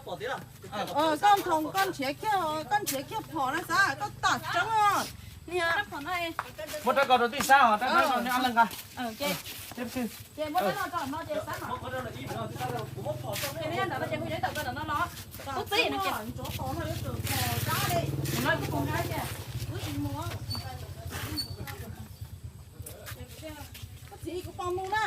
Koj nthoo, koj nrhiav kiag, koj nrhiav kiag phom na xav, koj tam tseeb os. Niag, muab rab ko rau tij Xab os, rab ko rau nej ob leeg nqa. Ces muab rab no rau no ces Xab no. Ces nyob ntawm no ces kuv yuav ib tawm rau ntawm no los. Tub txib no ces. Koj txiv, kuv pom mus na.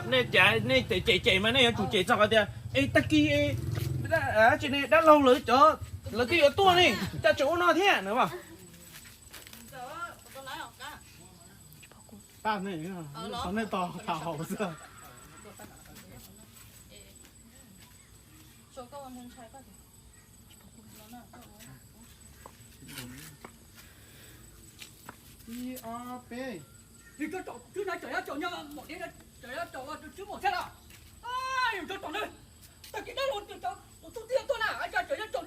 Nej cas nej cem cem mas nej yuav tsum cem txog qhov tias es tag kis es dab laug lawv cov lawv twb yuav tuaj ne, cas tseem ua no thiab na. Ib ob peb. Yus tso tsom twb na, tsom nyob tsom nyob, mom thiab tsom nyob tsom ua twb muaj thiab los. Yus tso tsom na, tag kis dab laug tus tub tij tuaj na, tsom nyob tsom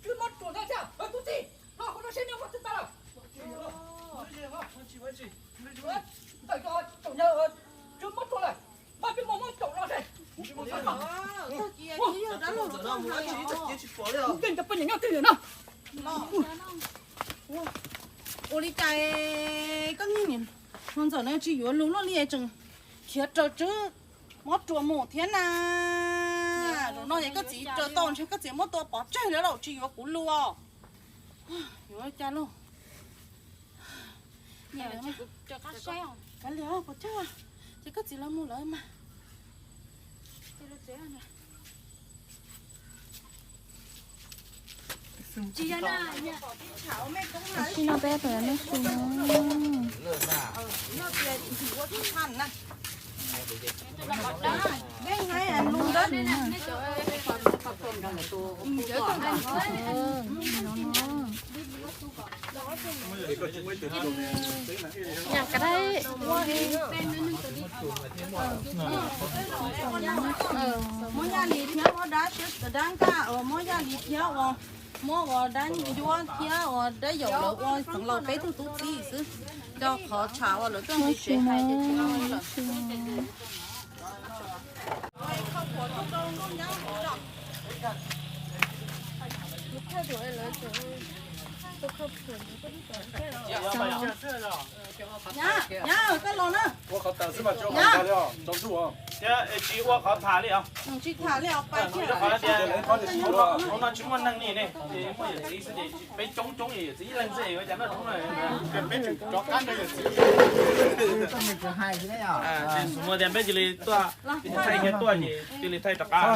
twb muab rua no thiab, tub tij, no qhov no seb neb muab twb tag lawm. Ntawm tsom nyob twb muab rua lawm, npaj twb muab muab tsom no seb. Ua li cas koj niag niam hluas ntxawm no tsis yuav lus luaj li tseem khiav raws tswb mob ruas mus thiab na. Zaum no es koj txiv raws tau ntshe koj txiv muab tua pov tseg lawm lauj, tsis yuav kuv lus os. Yuav cas lauj? Kav liam, pov tseg, ces koj txiv los mus lawm mas. Tsis no peb tus nej su no. Nyam ka dai. Muab Yaj Lis thiab ua dab, dab nkaj, muab Yaj Lis thiab ua, muab ua dab ncuab thiab ua dab yaum lawv ua xeev laus peb tug tub txib xwb. Rau qhov tsham uas lawv tuaj nqi tsev hais tias tsis tau lawm. Nyab, nyab, koj los na. Thiab tsis ua qhov tham li os. Tsis tham li os, pais thiab. Hauv no tsis muaj neeg li ne, muaj yawm txiv xwb ces peb coob coob yawm txiv ib leeg xwb ua cas noj tshoob na. Peb tseem rov qab nrog yawm txiv. Xub muaj tias peb cia li tuaj, thaij kiag tuaj ces cia li thaij rov qab.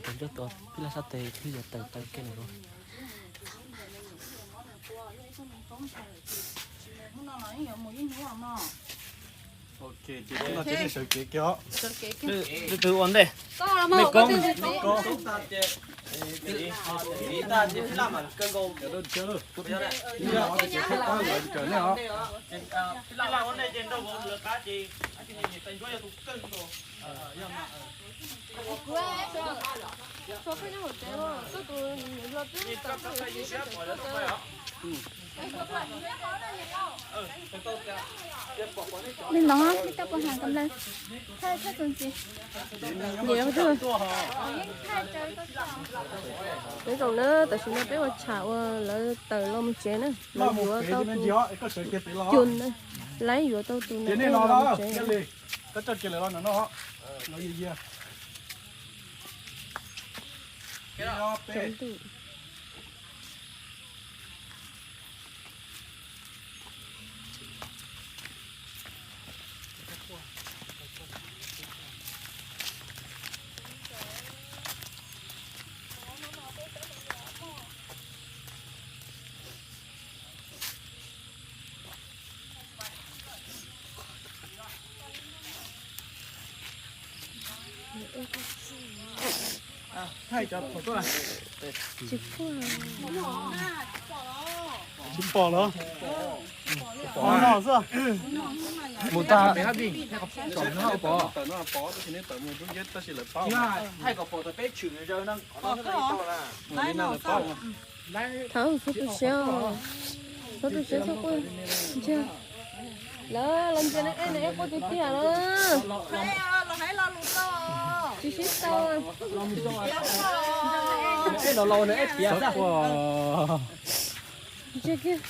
Tus ncuab tua pib laj sab tes twb yuav tawm tawm kiag lawm lauj. Leej twg ua ntej? Nej koob. Pib laj ua ntej ces nrog vauv lawv qab ces tus ncuab yog tus kawg nkaus. Li no, li tau puas ham kam lawv thaij thaij txuas ntxiv. Nyob zoo na, tam sim no peb ua tsham uas lawv tawm los mus tsev na, lawv yuav tau tus cun na, lawv yuav tau tus na los mus tsev. Tsis pom los? Mus tag. Thaum txhob tu siab, txhob tu siab, txhob quaj. Lawv los ntsia nws ej, nws ej quaj tiag tiag na. Tsis sib tau. Ntsia kiag,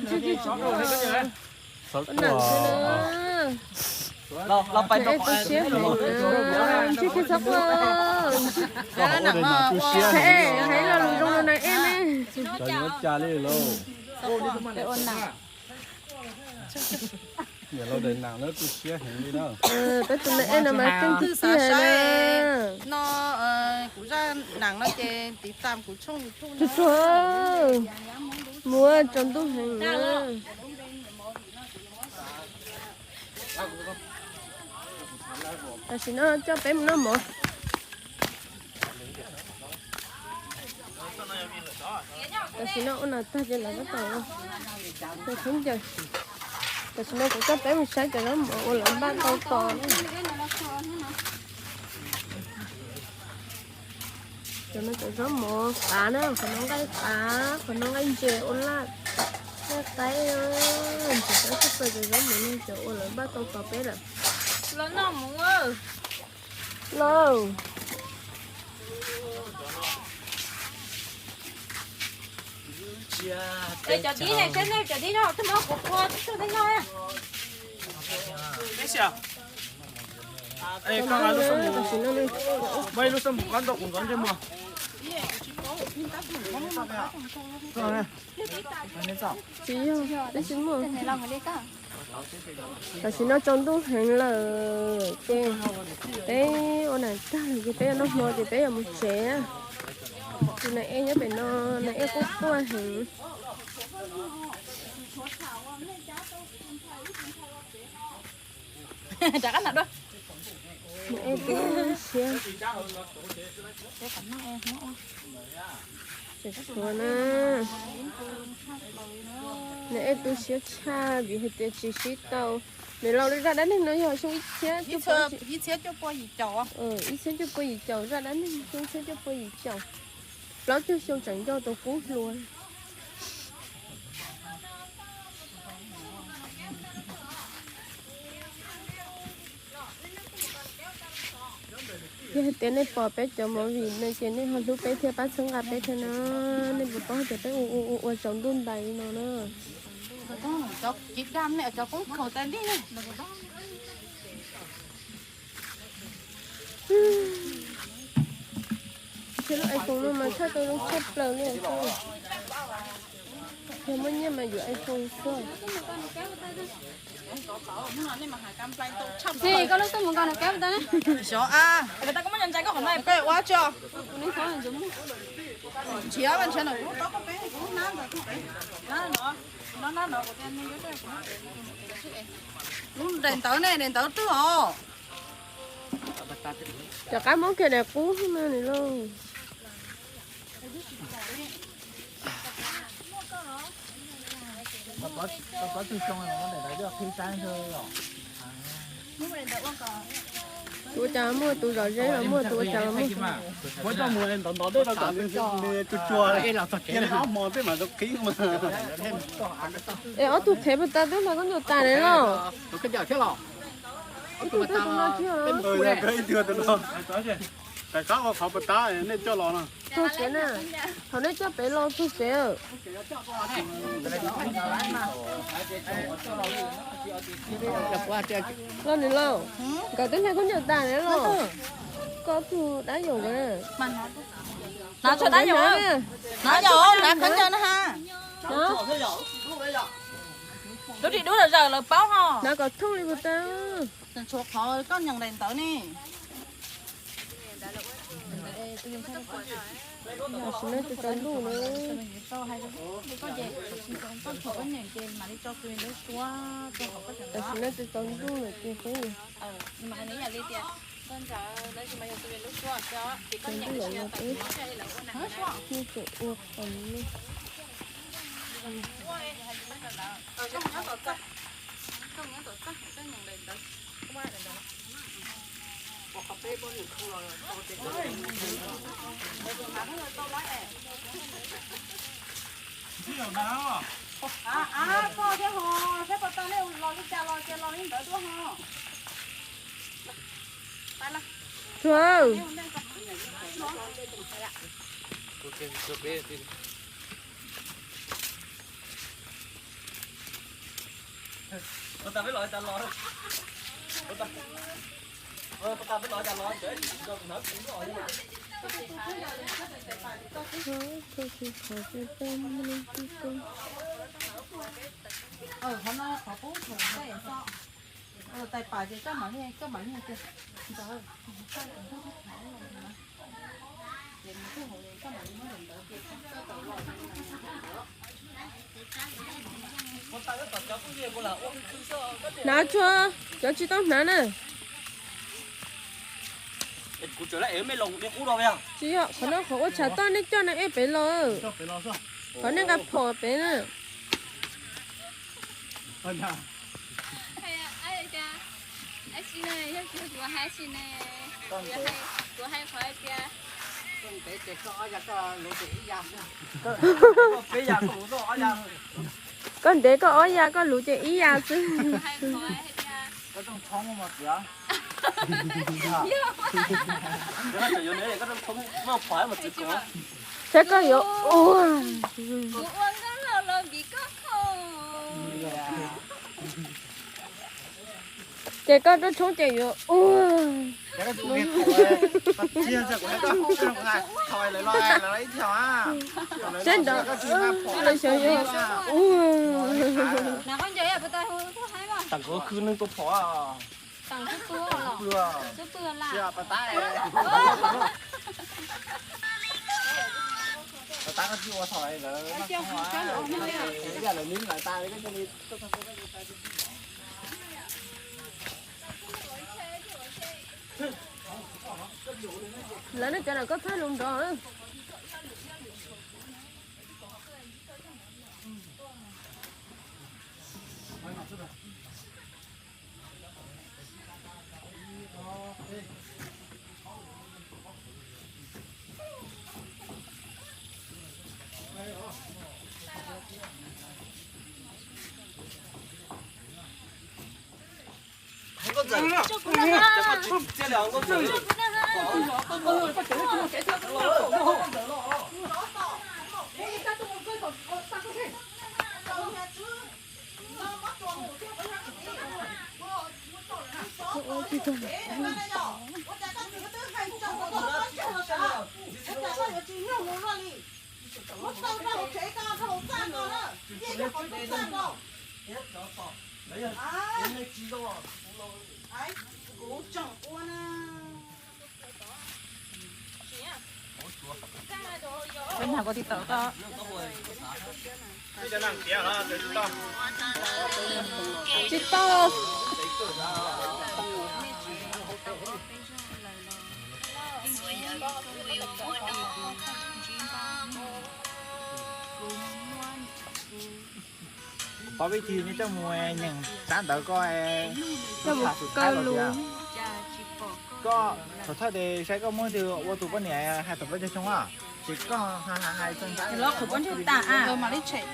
ntsia kiag tsis quaj. Txhob quaj. Nws ej tu siab heev na, ntsia kiag txhob quaj. Hais lo lus zoo rau nws ej ne. Cov yuav cas li lauj. Niam laus daim nam na tu siab heev li na. Peb tus me ej no mas keej tiag tiag na. No, kuv zaj nam no ces tiv tam kuv tshooj YouTube na. Tsuag, muab tsaus ntuj heev na. Tam sim no coj peb mus noj mov. Tam sim no ua nas tag ces lawv tab tom ua khaub ncaws. Tam sim no kuv coj peb mus saib cov zaub mov uas lawv npaj tau tos na. Cov no cov zaub mov qav na, qhov no nqaij qav, qhov no nqaij ntses ua laj, nqaij qaib, ntxim qab tshaj plaws cov zaub mov no cov uas lawv npaj tau tos peb lawm. Los noj mus. Lauj. Cov dib ne, seb nej cov dib no twb muab kuv phua twb tsuag tej no. Muaj ib lub xab mus qab ntau kuv ntxov ntsej muag. Tsis yog, twb tsis muaj. Tam sim no tsaus ntuj heev lawm ces peb ua nas tag lawm ces peb yuav noj hmo ces peb yuav mus tsev na. Tus nas ej nyob pem no, nas ej quaj quaj heev. Rov qab ntawm dua. Nas ej tu siab. Tseem tshuav na. Nas ej tu siab tshaj vim hais tias tsis sib tau. Niam laus, zaj dab neeg no yog xyoo ib txhiab, ib txhiab cuaj pua yim caum, zaj dab neeg xyoo ib txhiab cuaj pua yim caum. Plaub caug xyoo tseem nco tus qub hluas. Yog hais tias nej pom peb cov movie no ces nej ho hlub peb thiab pab txhawb nqa peb thiab na. Nej puas paub hais tias peb ua ua ua ua tsaus ntuj ntais li no na. Ces lub iPhone no mas tshaj tau zoo tshaj plaws li. Yog muaj nyiaj mas yuav iPhone xwb. Xov a, ua tso. Nrhiav nrhiav no, lub daim ntawv ne, daim ntawv twg os. Rov qab muab kiag daim qub no lauj. Koj plaub tug xyoo muab daim ntawv coj qhib saib ntshe os. Tus ua cas muaj tus zom zeb los muaj, tus ua cas los muaj. Muab coj mus ntov ntov dej rau kom nws tsuag tsuag, ob hmo tej mam rau qhib mas. Es ob tug qhev puas tas twb hlais khaub ncaws tas lawm los? Ib tug twg tus no tsis yog? Ib tug tus no. Tais qab ua qhov puas tas nej coj los no. Txog siav na, thaum nej coj pem los txog siav. Los nws lauj, nkawd twb hlais khaub ncaws tas lawm los? Koj tug dab yaum na. Hnav tso dab yaum, hnav yaum, hnav khaub ncaws na ha. Lub ris dub lawm zawm lawv paub ho. Hnav kom thooj li puas tau. Tshuav qhov koj nyeem daim ntawv ne. Tam sim no tsis tau ntuj na. Tam sim no tsis tau ntuj lawm ces peb. Tsis tau ntuj lawm los peb tseem ua qhov no. Koj thiab ho, saib puas tau nej los li cas los ces los li ntawd tuaj ho. Tsuag. Hnav tsuag, cov tsis tau hnav na. Tsis yog, qhov no qhov ua tshav toj nej coj na eb pem los. Qhov nej nqa phom pem na. Koj ntev koj ob ya koj luv ces ib ya xwb. Saib koj yuav ua. Ces koj rub tshoob ces yuav ua. Saib nrov, lawv xyov yuav ua. Lawv nej cov lam koj thawj lus nrov. Tsis tau. Qhov vib thi nej coj mus nyeem tsab ntawv koj, coj mus kaw lus. Koj thov thawj tes saib koj muab tus ua tus poj niam hais tawm plaub caug xyoo a, ces koj hais hais hais txog ntawd los qhwv poj ntsuag tas a mam li tshem.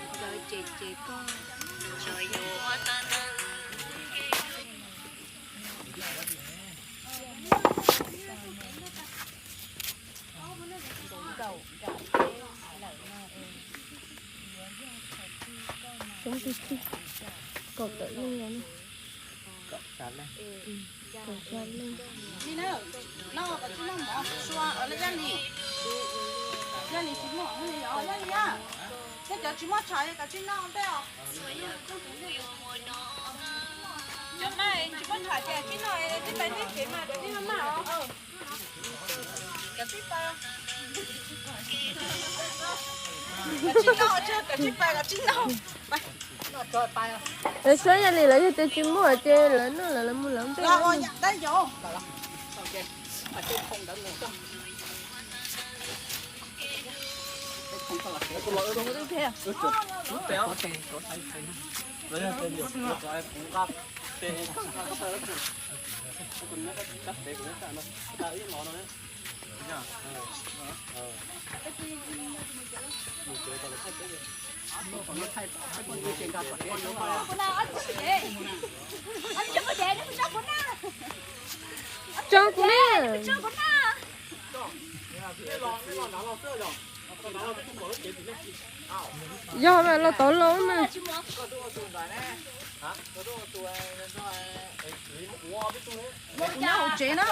Kaum tawm leej los na. Kaum xya leej. Li na, noj koj tsis noj mov sua, Yaj Lis, Yaj Lis tsis muaj, Yaj Lis a, tej cov tsis muaj tsho koj tsis noj tej os. Cov mas tsis muaj tsho ces tsis noj, tib pais tib kev mas tib noj mas os. Koj tsis pais, koj tsis noj, koj tsis pais, koj tsis noj. Lawv saib Yaj Lis lawv yog tias tsis muaj ces lawv noj lawv mus lawv ntej. Tso kuv na. Yog mas los tod los mas. Nyob hauv tsev na.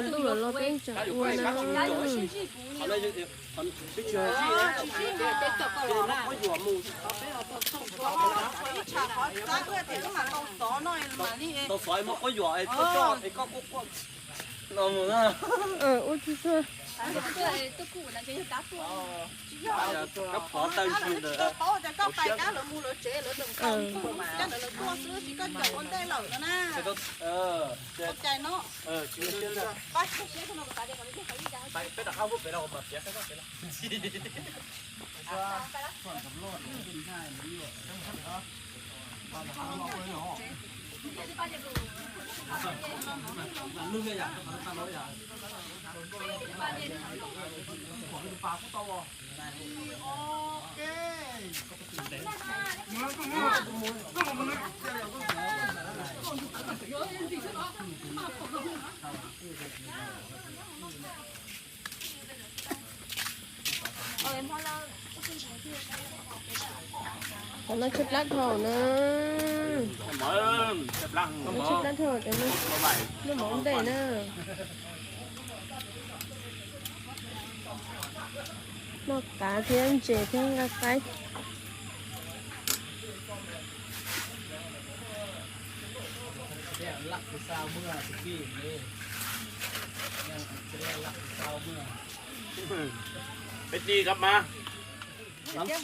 Ntuj los los peb tseem ua na. Ua tsis txog. Qhov no tshaib plab dhau na. Tshaib plab dhau, noj mov ntej na. Noj kav thiab ntses thiab nqaij qaib.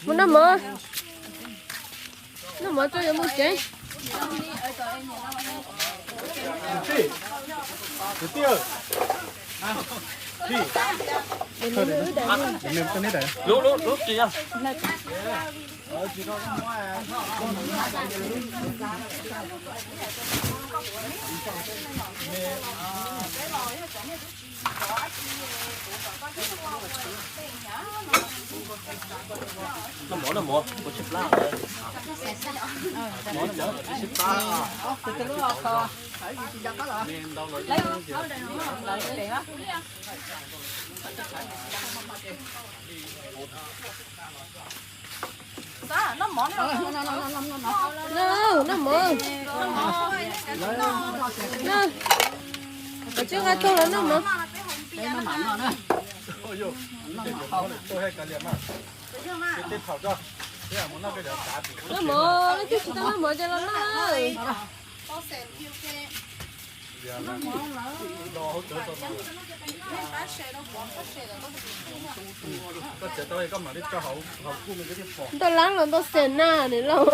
Mus noj mov, noj mov tso yuav mus tsev. Lub, lub, lub tsis yog. Noj mov, noj mov, kuv tshaib plab. Noj mov, noj mov. Koj tsis nqa tuaj los noj mov. Noj mov, leej twg tsis tau noj mov ces los noj. Ntau lab los ntau xees na nws lauj.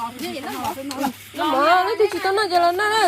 Los na. Noj mov, leej twg tsis tau noj ces los noj na.